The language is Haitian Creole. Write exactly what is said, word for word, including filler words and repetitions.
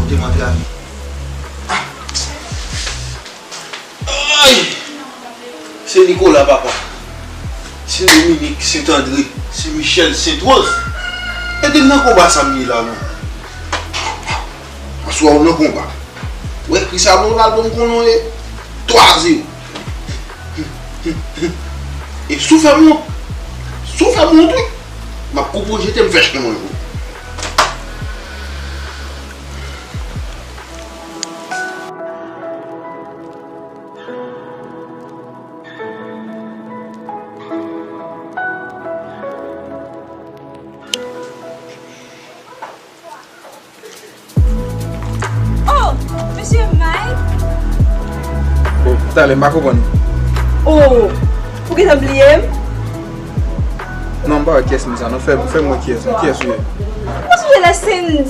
Te mwen travay. Ay! Se Nicolas, papa. Se Dominique, Saint André, Saint Michel, Saint Rose. Ede m nan konba sa m ye la, non. Aswè a w nan konba. Wè, Chris Arnaud, album konnen w ye. Twa zewo. E si w fè m wont, si w fè m wont, wi. M ap koupe w jete, m fè chen mwen pou ou. Oh, mesye Mike! Oh, talè, m pa konprann. Oh, ou gentan bliye m? Non, m pa wè kiyès moun sa, non, fè, fè m wè kiyès, kiyès ou ye. Ou sonje lè Sandy